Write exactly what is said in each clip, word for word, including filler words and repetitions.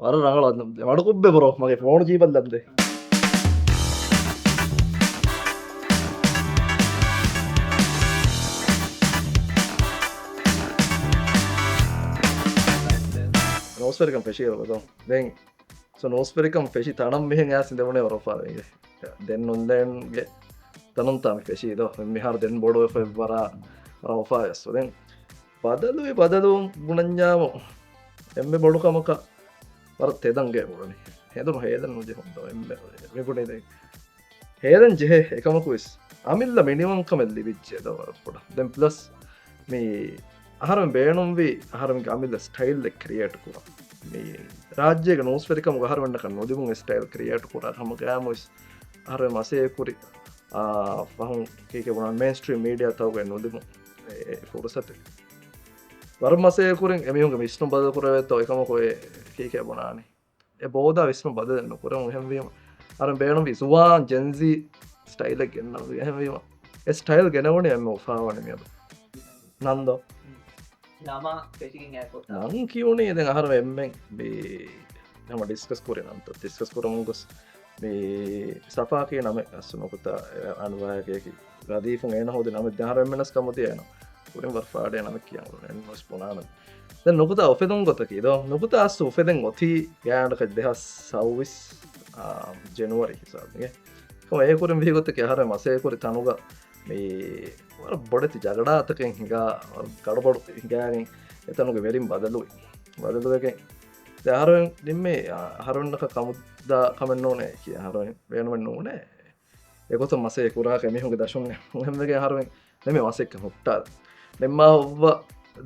ވަރަށް ރަނގަޅު. މަޑުކުއްބެ ބްރޯ، މަގެ ފޯނު ޖީބަށް ލައްދޭ. ނޫސްވެރިކަން ފެށީ ރޯދޯ. ދެން ސޯ ނޫސްވެރިކަން ފެށި ތަނަށް މިހެން އައިސް ދެވުނޭ ވަރަށް އުފާވެގެ. ދެން އޮންލައިންގެ ތަނުން ތާ މި ފެށީ ދޯ. މިހާރު ދެން ބޮޑުވެފަ ވަރަށް ވަރަށް އުފާވެސް. ދެން ބަދަލުވި ބަދަލުވުން ބުނަންޏާމު އެންމެ ބޮޑު ކަމަކަށް ވަރަށް ތެދަންގެ ބުނަނީ. ހެދުނު ހޭލަން ނުޖެހުން ދޯ އެންމެ މި ބުނީ ދެން. ހޭލަން ޖެހޭ އެކަމަކުވެސް އަމިއްލަ މިނިވަންކަމެއް ލިބިއްޖެ ދޯ ވަރަށް ބޮޑަށް. ދެން ޕްލަސް މި އަހަރެން ބޭނުންވީ އަހަރެންގެ އަމިއްލަ ސްޓައިލްއެއް ކްރިއޭޓް ކުރަން. މި ރާއްޖޭގެ ނޫސްވެރިކަމުގަ އަހަރެންނަކަށް ނުލިބުން އެ ސްޓައިލް ކްރިއޭޓް ކުރާ ހަމަ ގައިމުވެސް އަހަރެން މަސޭ ކުރި، އާ، ފަހުން ކީކޭ ބުނާން މޭންސްޓްރީމް މީޑިއާ ތައުގައި ނުލިބުން އެ، އެ ފުރުސަތެއް. ވަރަށް މަސޭ ކުރިން އެމީހުންގެ ވިސްނުން ބަދަލު ކުރެވޭތޯ އެކަމަކު އެ ކީކޭ ބުނާނީ. އެ ބޯދާ ވިސްނުން ބަދަލެއް ނުކުރެވުން. އެހެންވީމަ އަރަން ބޭނުންވީ ޒުވާން ޖެންޒީ ސްޓައިލެއް ގެންނަންވީ. އެހެންވީމަ އެ ސްޓައިލް ގެނެވުނީ އެންމެ އުފާވަނީ މިއަދު. ނަންދޯ؟ ނަމާ ފެށިގެން އައިކޮށް. ނަން ކިޔުނީ ދެން އަހަރު އެންމެން މި ހަމަ ޑިސްކަސް ކުރި ނަންތައް ޑިސްކަސް ކުރަމުން ގޮސް މި ސަފާކީ ނަމެއް އަސް ނުކުތާ އަންވާއެކޭކި ރަދީފުން އޭނަ ހޯދި ނަމެއް ދެން އަހަރު އެންމެނަސް ކަމުދިޔަ އޭނަ ކުރިން ވަރަށް ފާޑޭ ނަމެއް ކިޔަން އެންމެނަސް ބުނާނަން. ދެން ނުކުތާ އުފެދުން ގޮތަކީ ދޯ ނުކުތާ އަސް އުފެދެން އޮތީ ގާތްގަނޑަކަށް ދެހާސް ސައުވީސް، އާ، ޖެނުއަރީ ހިސާބުގެ. ކަމަށް އެ ކުރިން ވީ ގޮތަކީ އަހަރެން މަސޭ ކުރި ތަނުގަ މި ވަރަށް ބޮޑެތި ޖަގަޑާތަކެއް ހިނގާ ގަޑުބަޑު ހިނގާގެން އެތަނުގެ ވެރިން ބަދަލުވި. ބަދަލުވެގެން ދެ އަހަރެން ނިންމީ އަހަރެންނަކަށް ކަމުދާ ކަމެއް ނޫނޭ ކިޔާ އަހަރެން ބޭނުމެއް ނޫނޭ. އެގޮތަށް މަސޭ ކުރާކަށް މީހުންގެ ދަށުން ހެންވެގެން އަހަރެން ނިންމީ މަސެއްކަ ހުއްޓާ. ނިންމާ ހޮއްވަ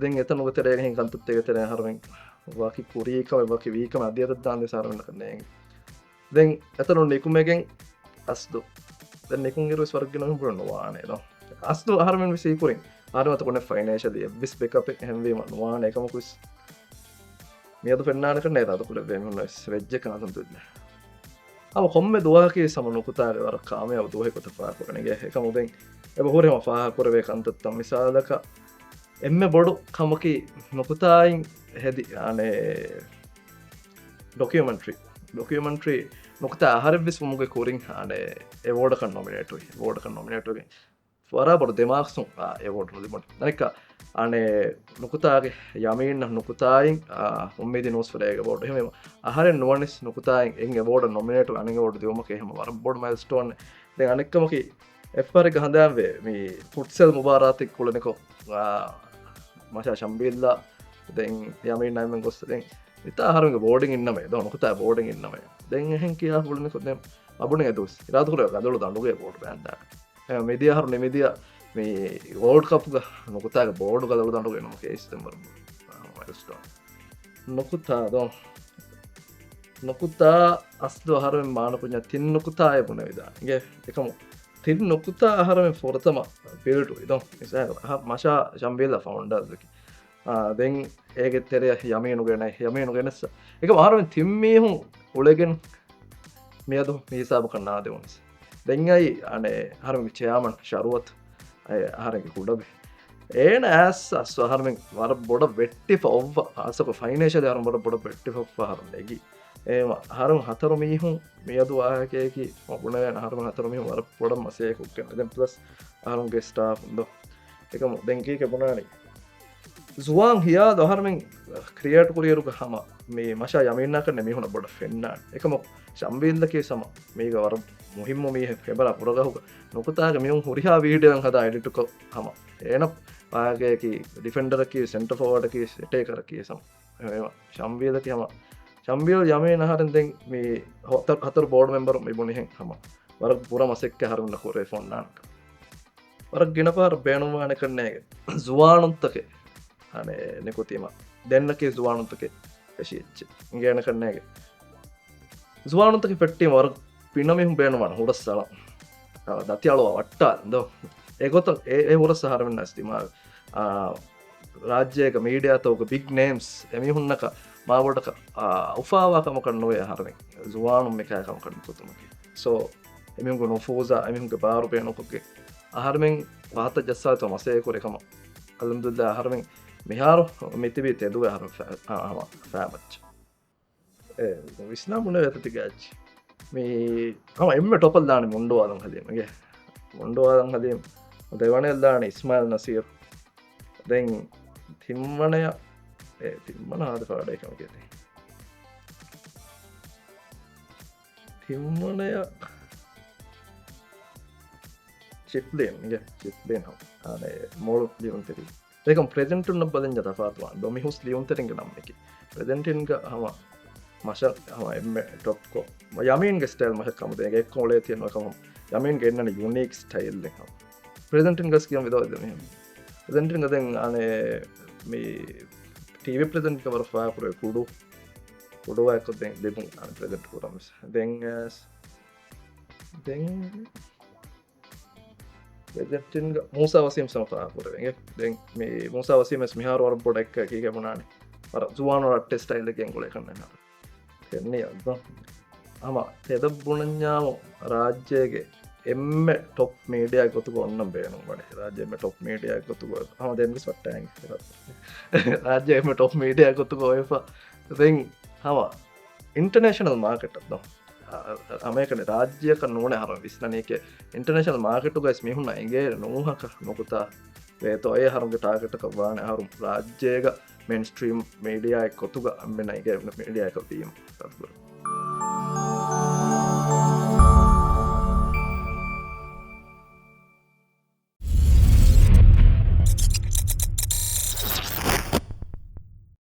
ދެން އެތަނުގެ ތެރޭގެ ހިން ކަންތައްތެގެ ތެރޭ އަހަރެން ވަކި ކުރީ ކަމެއް ވަކި ވީ ކަމެއް އަދި އަދަށް ދާން ދެސް އަހަރެންނަކަށް ނޭނގެ. ދެން އެތަނުން ނިކުމެގެން އަސްދު. ދެން ނިކުން އިރުވެސް ވަރަށް ގިނަ މީހުން ނުވާނެ ދޯ. އަސްދު އަހަރެމެން ވެސް ހީކުރިން. އަހަރެމެން އަތު ކޮންނެ ފައިނޭންޝަލީ އެއްވެސް ބެކަޕެއް އެހެންވީމަ ނުވާނެ އެކަމަކު ވެސް. މިއަދު ފެންނާނެ ކަންނޭ އިރާދަ ކުރެއްވޭ މީހުން ވެސް ވެއްޖެ ކަން އަލްހަމްދުލިއްލާ. ހަމަ ކޮންމެ ދުވަހަކީ ހަމަ ނުކުތާގެ ވަރަށް ކާމިޔާބު ދުވަހެއް ގޮތަށް ފާހަގަކުރަނީ. އެކަމު ދެން އެބަ ހުރި ހަމަ ފާހަގަކުރެވޭ ކަންތައްތައް މިސާލަކަށް އެންމެ ބޮޑު ކަމަކީ ނުކުތާއިން ހެދި، އަނެ، ޑޮކިއުމެންޓްރީ. ޑޮކިއުމެންޓްރީ ނުކުތާ އަހަރެއްވެސް ވުމުގެ ކުރިން، އަނެ، އެވޯޑަކަށް ނޮމިނޭޓްވި. އެވޯޑަކަށް ނޮމިނޭޓްވިގެން ވަރަށް ބޮޑު ދެމާކްސުން އެވޯޑް ނުލިބުނު. އަނެއްކާ، އަނެ، ނުކުތާގެ ޔަމީން ނުކުތާއިން، އާ، އުއްމީދީ ނޫސްފަރޭގެ އެވޯޑް. އެހެންވީމަ އަހަރެން ނުވަނިސް ނުކުތާއިން އެއް އެވޯޑަށް ނޮމިނޭޓް އަނެއް އެވޯޑް ދިއުމަކީ ހަމަ ވަރަށް ބޮޑު މައިލްސްޓޯނެއް. ދެން އަނެއްކަމަކީ، އެއްފަހަރެއްގަ ހަނދާންވޭ މި ފުޓްސަލް މުބާރާތެއް ކުޅެނިކޮށް، އާ، މަށާ ޝަމްބީލްލާ ދެން ޔަމީން ނައިމެން ގޮސް ދެން މިތާ އަހަރުމެންގެ ބޯޑިން އިންނަމޭ ދޯ ނުކުތާ ބޯޑިން އިންނަމޭ. ދެން އެހެން ކިޔާ ހުޅުނިކޮށް ދެން އަބުނި އެދުވަސް އިރާދަކުރޭ ގަދޮޅު ދަނޑުގެ ބޯޑް ބައިންދާ. އެ، މިދިޔަ އަހަރު ނިމިދިޔަ މި ވޯލްޑް ކަޕްގަ ނުކުތާގެ ބޯޑު ގަދޮޅު ދަނޑުގެ އިނުމަކީ އެއީ ސިތެމްބަރު މައިލްސްޓޯން. ނުކުތާ ދޯ. ނުކުތާ އަސްލު އަހަރުމެން މާނަކުންޏާ ތިން ނުކުތާއޭ ބުނެވިދާނެ. އިނގޭ އެކަމު ތިން ނުކުތާ އަހަރުމެން ފުރަތަމަ ބިލްޑް ވި ދޯ. މިސާލަކަށް މަށާ ޝަމްބީލް ފައުންޑާސް ވެކި. އާ، ދެން އޭގެ ތެރެއަށް ޔަމީނުގެ ނައި، ޔަމީނުގެ ނެއްސަ. އެކަމު އަހަރުމެން ތިން މީހުން އުޅެގެން މިއަދު މި ހިސާބަކަށް ނާދެވުނަސް. ދެން އައި އަނެ އަހަރުމެންގެ ޗެއާމަން ޝަރުވަތު، އައި އަހަރެންގެ ކުޑަބެ. އޭނަ އައިސް އަސް އަހަރުމެން ވަރަށް ބޮޑަށް ވެއްޓިފަ އޮއްވަ، އާސަކު ފައިނޭންޝަލީ އަހަރުމެން ވަރަށް ބޮޑަށް ވެއްޓިފަ އޮއްވަ އަހަރު ނެގި. އޭމަ އަހަރުމެން ހަތަރު މީހުން މިއަދު ވާހަކަޔަކީ ބުނެވޭނެ އަހަރުމެން ހަތަރު މީހުން ވަރަށް ބޮޑަށް މަސޭ ކުއްކެން. ދެން ޕްލަސް އަހަރުމެންގެ ސްޓާފުން ދޯ. އެކަމު ދެން ކީކޭ ބުނާނީ؟ ޒުވާން ހިޔާލު އަހަރުމެން ކްރިއޭޓް ކުރިއިރުގަ ހަމަ މި މަށާ ޔަމީންނާކަން މީހުންނަށް ބޮޑަށް ފެންނާނެ. އެކަމަކު ޝަމްބީލްއަކީ ހަމަ މީގަ ވަރަށް މުހިއްމު މީހެއް ކެމެރާ ފުރަގަހުގަ ނުކުތާގެ މީހުން ހުރިހާ ވީޑިއޯއެއް ހަދާ އެޑިޓުކޮށް ހަމަ އޭނަ ވާގެއަކީ ޑިފެންޑަރަކީ ސެންޓަރ ފޯވާޑަކީ އެޓޭކަރަކީ ހަމަ ހަމަ ޝަމްބީލްއަކީ ހަމަ ޝަމްބީލް ޔަމީން އަހަރެން ދެން މި ހަތަރު، ހަތަރު ބޯޑް މެމްބަރު މި ބުނިހެން ހަމަ ވަރަށް ބުރަ މަސައްކަތް އަހަރުމެންނަށް ކުރެވިފަ އޮންނާނެ. ވަރަށް ގިނަ ފަހަރަށް ބޭނުންވާނެ ކަންނޭގެ ޒުވާނުންތަކެއް އަނެ ނިކުތީމަ ދެންނަކީ ޒުވާނުންތަކެއް ފެށި އެއްޗެއް އިނގޭނެ ކަންނޭގެ. ޒުވާނުންތަކެއް ފެއްޓީމަ ވަރަށް ގިނަ މީހުން ބޭނުންވާނެ ހުރަސް އަޅަން. އަ، ދަތި އަޅުވާ ވައްޓާލަން ދޯ. އެގޮތަށް އެ، އެ ހުރަސް އަހަރުމެންނަށް ދިމާވި. އާ، ރާއްޖޭގެ މީޑިއާތަކުގެ ބިގް ނޭމްސް އެމީހުންނަކަށް މާބޮޑަކަށް، އާ، އުފާވާ ކަމަކަށް ނުވޭ އަހަރުމެން ޒުވާނުން މިކަހަލަ ކަމަކަށް ނިކުތުމަކީ. ސޯ، އެމީހުންގެ ނުފޫޒާ، އެމީހުންގެ ބާރު ބޭނުންކޮށްގެން އަހަރުމެން ފަހަތަށް ޖައްސާލިތޯ މަސޭ ކުރި ކަމަށް. އަލްހަމްދުލިއްލާ އަހަރުމެން މިހާރު މިތިބީ ތެދުވެ އަހަރުމެން ފަ-، އާ، ހަމަ ފައިބައްޗެއް. އެ، ވިސްނާ ބުނެ ވޭތަ ތިގާއްޗި. މި ހަމަ އެންމެ ޓޮޕަށް ލާނީ މުންޑުވާލަން ހަލީމް އިނގޭ. މުންޑުވާލަން ހަލީމް. ދެވަނައަށް ލާނީ އިސްމާއިލް ނަސީރު. ދެން ތިންވަނަޔަށް، އެ، ތިންވަނަ ހާދަ ފާޑައި ކަމުގެ ތި. ތިންވަނަޔަށް ޗިޕްލިން އިނގޭ. ޗިޕްލިން ހަމަ. އާނެ މޮޅު ލިޔުންތެރި. އޭކަމް ޕްރެޒެންޓުންނަށް ބަލަންޏާ ތަފާތުވާން ދޯ މި ހުސް ލިޔުންތެރިންގެ ނަންމެކި. ޕްރެޒެންޓިންގ ހަމަ މަށަށް ހަމަ އެންމެ ޓޮޕްކޮށް، ޔަމީންގެ ސްޓައިލް މަށަށް ކަމުދޭ އެއްކޮޅޭ ތިޔަން ކަމު. ޔަމީންގެ އެންނަނީ ޔުނީކް ސްޓައިލް އެއް ހަމަ. ޕްރެޒެންޓިންގ ގަސް ކިޔަން ވިދޯ ދެ މިހެން. ޕްރެޒެންޓިންގ ދެން އާނެ މި ޓީވީ ޕްރެޒެންޓްގ ވަރަށް ފާކުރޭ ކުޑު. ކުޑުވާ އެއްކޮށް ދެން ލިބުން އާނެ ޕްރެޒެންޓް ކުރަމުސް. ދެން އަސް ދެން ޕްރެޒެންޓިންގ މޫސާ ވަސީމް ސަމް ފާހަގަކުރެވޭ. ދެން މި މޫސާ ވަސީމް ވެސް މިހާރު ވަރަށް ބޮޑަށް އެއްކަ ކީގެ ބުނާނެ. ވަރަށް ޒުވާނު އަށްޓެ ސްޓައިލެއްގެ އެނގުޅޭ ކަންނެ ހާރު. ފެންނި އައްދަ. ހަމަ ތެދަށް ބުނަންޏާމު ރާއްޖޭގެ އެންމެ ޓޮޕް މީޑިއާ ގޮތުގަ އޮންނަން ބޭނުން ވަނީ. ރާއްޖޭ އެންމެ ޓޮޕް މީޑިއާ ގޮތުގަ ހަމަ ދެން ވެސް ވައްޓާއިން. ރާއްޖޭ އެންމެ ޓޮޕް މީޑިއާ ގޮތުގަ އޮވެފަ. ދެން ހަމަ އިންޓަނޭޝަނަލް މާކެޓަށް ދޯ. އަ-، އަ-، އަމެރިކަން ރާއްޖެއަކަށް ނޫނޭ ހަރު ވިސްނަނީކޭ. އިންޓަނޭޝަނަލް މާކެޓުގައި މީހުންނަށް އެނގޭ ނޫހަކަށް ނުކުތާ ވޭތޯ އޭ ހަރުންގެ ޓާގެޓަކަށް ވާނެ ހަރު ރާއްޖޭގަ މެއިންސްޓްރީމް މީޑިއާއެއް ގޮތުގަ އަންމެން އެނގޭ މީޑިއާއަކަށް ވީމަ.